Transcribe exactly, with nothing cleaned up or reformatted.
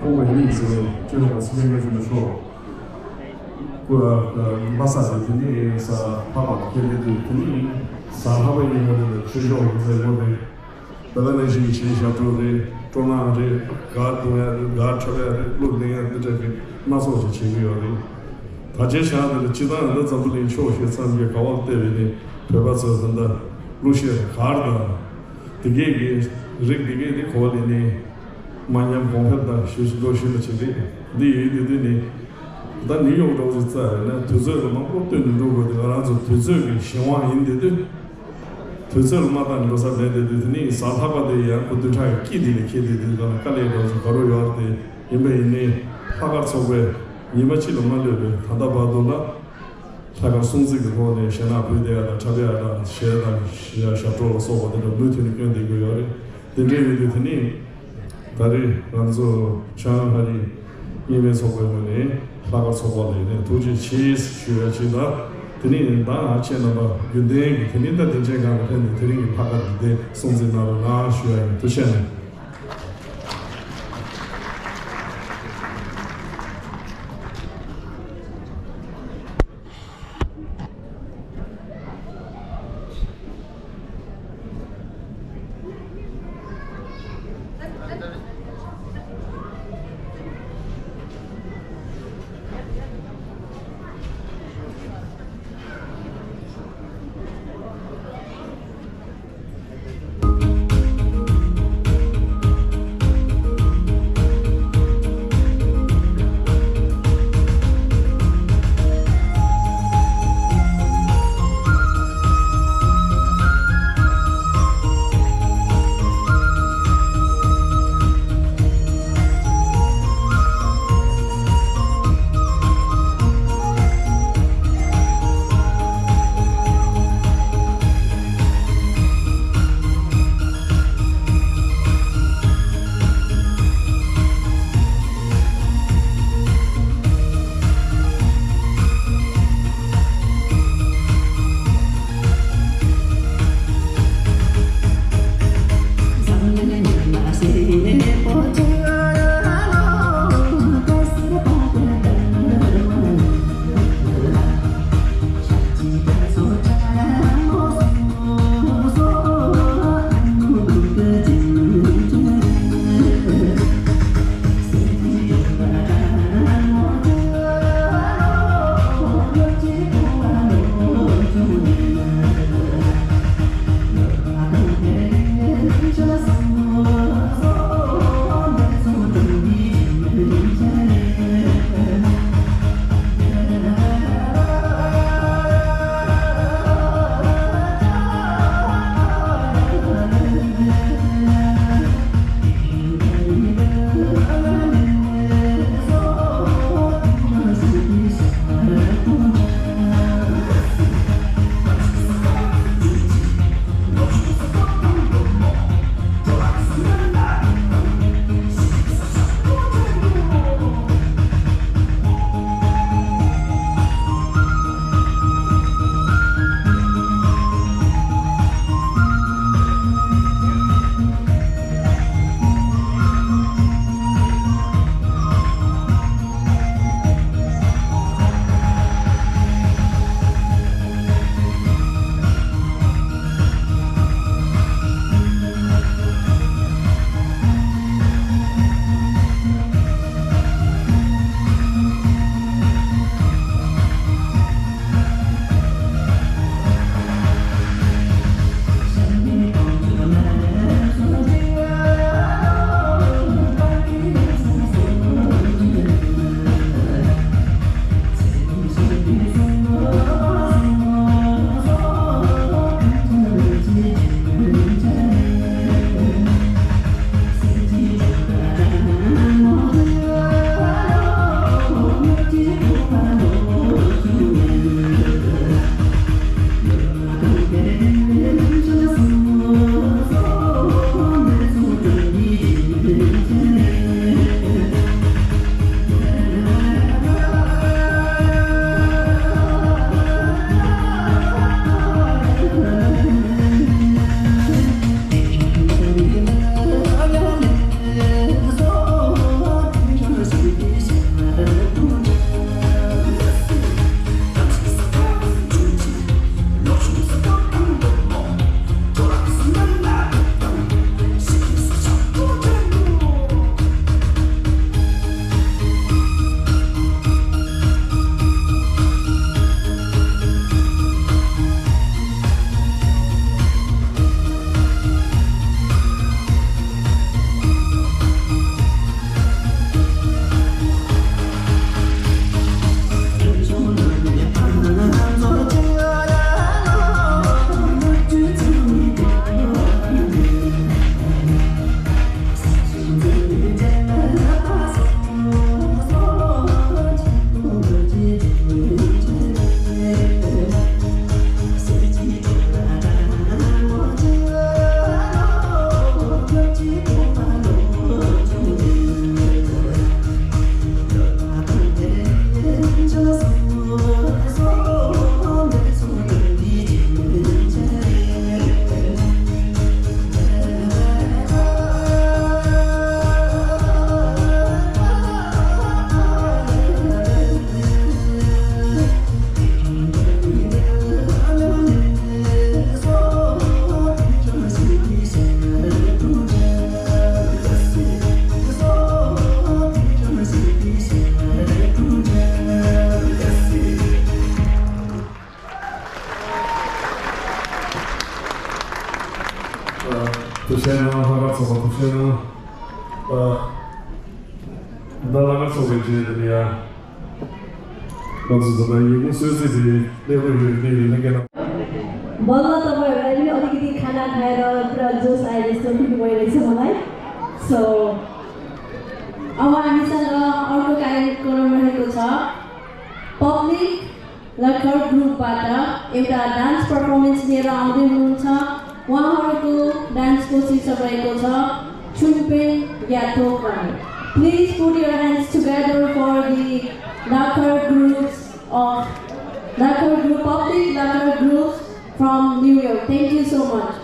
ཁོང་གི་མིང་ཟེར་ནས་ཅི་ལོག་པ་སེམས་ཁྲལ་ཞུ་མི་ཆོག་ཁོ་ལ་མ་ས་ཟེར་དེ་ནི་ས་ལྷག་པ་ཁྱེད་ལས་དུས་དེ་ནི་ས་ལྷག་པ་ཡིན་ན་ནི་ཆོས་ཕྱོགས་ལ་མཛད་དགོས་རེད། ད་ག་ནང་བཞིན་གྱི་ཞབས་བྲོ་རེད། སྤྲོ་སྣང་རེད། གར་འདོན་ཡ་རེད། གར་འཁྲབ་ཡ་རེད། གླུ་ལེན་ཡ་འདི་འདྲ་གི་སྣ་ཚོགས་ཤིག་བྱེད་ཀྱི་ཡོད་རེད། ད་ཆའི་ཆར་འདི་ལ་སྤྱི་བཏང་འདི་འཛམ་བུ་གླིང་ཕྱོགས་བཞི་མཚམས་བརྒྱད་ག་བར་བལྟས་པས་ནི་བོད་པ་ཚོས་ད་ལྟ་གླུ་གཞས་དང་གར་དང་དེ་གས་ཀྱི་རིགས་དེ་གས་དེ་གོ་བ་ལེན་ནས་མ་ཉམས་གོང་འཕེལ་དང་ཞུ་ཞུ་འགྲོ་བཞིན་པ་ཅིག་རེད། འདི་ཡིན་དུས་དུས་ནི་ད་ནིའུ་ཡོག་འདྲ་བོ་ཅིག་བཙལ་བས་ན་དུས་ཚོད་ལ་མང་པོ་བཏོན་ནས་འགྲོ་དགོས་དུས་ང་རང་ཚོ་དུས་ཚོད་ཀྱི་གཞན་དབང་ཡིན་དེ་དུས། དུས་ཚོད་ལ་མ་བལྟས་ནས་འགྲོ་ས་མེད་དེ་དུས་དེ་ནི་གཟའ་ལྷག་པ་དེ་ཡང་ཁོ་བདུན་ཕྲག་གི་དཀྱིལ་དེ་ལ་འཁེལ་དེ་དུས་ག་ལ་དཀའ་ལས་འགྲོ་ཚོ་ག་རུ་ཡོད་དེ་ཡིན་པ་ཡིན་ནའི་ལྷག་དཀར་ཚོགས་པས་ཉི་མ་གཅིག་ལ་མ་ལུས་པའི་ད་ལྟ་བར་དུ་ལ་ལྷག་དཀར་སྲུང་བརྩི་གི་ཐོག་ནས་ཞེད་སྣང་ཕུད་བསྡད་ཡ་དང་འཁྲབ་ཡ་དང་གཞས་དང་ཞབས་བྲོ་ལ་སོགས་པ་དེ་འདྲ་མུ་མཐུད་ནས་སྐྱོན་བསྡད་ཀྱི་ཡོད་རེད། དེ་འདྲ་ཡིན་དུས་དེ་ནི། ད་རེས་ང་ཚོ་ཆང་ཧ་རི་གཉིས་སྨན་ཚོགས་པའི་ངོས་ནས་ལྷག་དཀར་ཚོགས་པ་ལ་ཡིན་ནས་ཐུགས་རྗེ་ཆེ་ཞུ་ཡ་ཅིག་དང་། དེ་ནས་ད་ཁྱེད་རྣམ་པ་རྒྱུན་ལྡན་གྱི་དེ་ནས་ད་དེ་འདྲའི་སྒང་ལ་ཕེབས་ནས་དེ་རིང་གི་ལྷག་དཀར་འདི་དེ་སྲུང་བརྩི་གནང་རོགས་གནང་ཞུ་ཡ་ཡིན། ཐུགས་རྗེ་ཆེ་གནང་། ཁྱེད་རང་ལྷག་དཀར་ཚོགས་པ་དང་ཁྱེད་རང་ཨ་ད་ལྷག་དཀར་ཚོགས་པའི་རྗེས་དེ་ནས་ཡ་ང་ཚོ་ཚོ་ད་ཡིག་ངོ་སོ་སོའི་དེ་གནས་བབ་ཡོད་དེ་ཡིན་ན་སྐད་ན། बल्ल तपाईँ अलिकति खाना खाएर पुरा जोस आएर यस्तो पनि गइरहेछ मलाई। सो अब हामीसँग अर्को कार्यक्रम रहेको छ। पब्लिक लखर ग्रुपबाट एउटा डान्स पर्फर्मेन्स लिएर आउँदै हुनुहुन्छ। उहाँहरूको डान्सको शीर्षक रहेको छ छुनपेन याथोक भन्ने। Please put your hands together for the Lakhar groups of Lakhar group, public Lakhar groups from New York. Thank you so much.